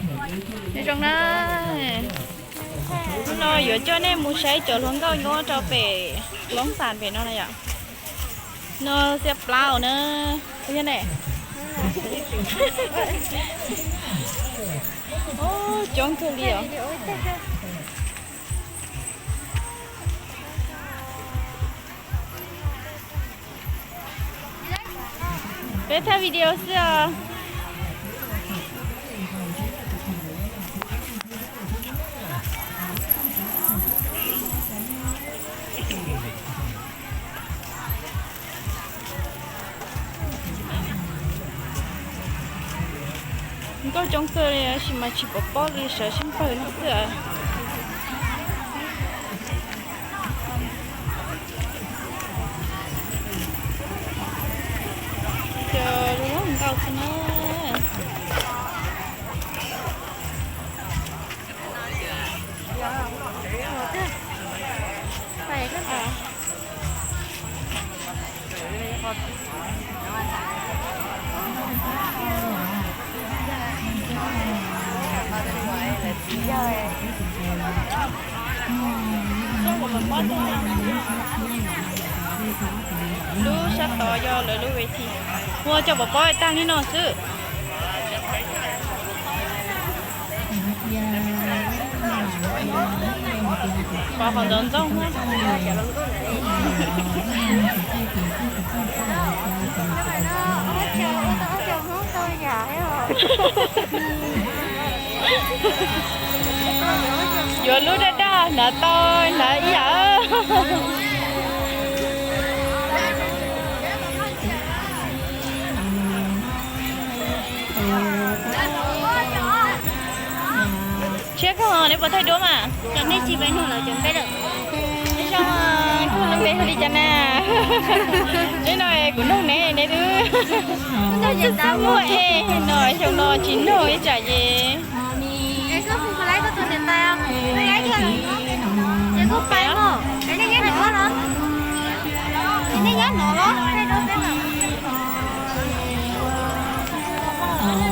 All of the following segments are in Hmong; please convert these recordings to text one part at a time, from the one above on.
Nyob zoo na, hnub no yuav coj nej mus saib cov hluas nkauj nyob rau pem Loob Xas pem no na yom. No xiab plaub na. Coob kawg li os. Peb thaij video xwb os. Nkauj coob kawg li tab sis mas tsis pom pob li, sawv sib pawg no xwb. Cov zoo nkauj xwb na. Lub sab tod yog lawv lub ve thi, ua cov pov pob tag li no xwb. Pov qhov ntxoov ntxooj. Yuav lub daj daj hnav tau hnav ib yam. Tshiab kawg, neb puas thaij duab mas? Cov nej tsis peb nug lawv cov npe lawm. Neb zoo, koj lub npe hu li cas na? Neb no kuv nug neb, neb twb muaj es no, xyoo no tsis nug ib tsam ces.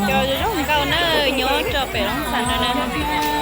Cov zoo nkauj na nyob rau pem Loob Xas no na.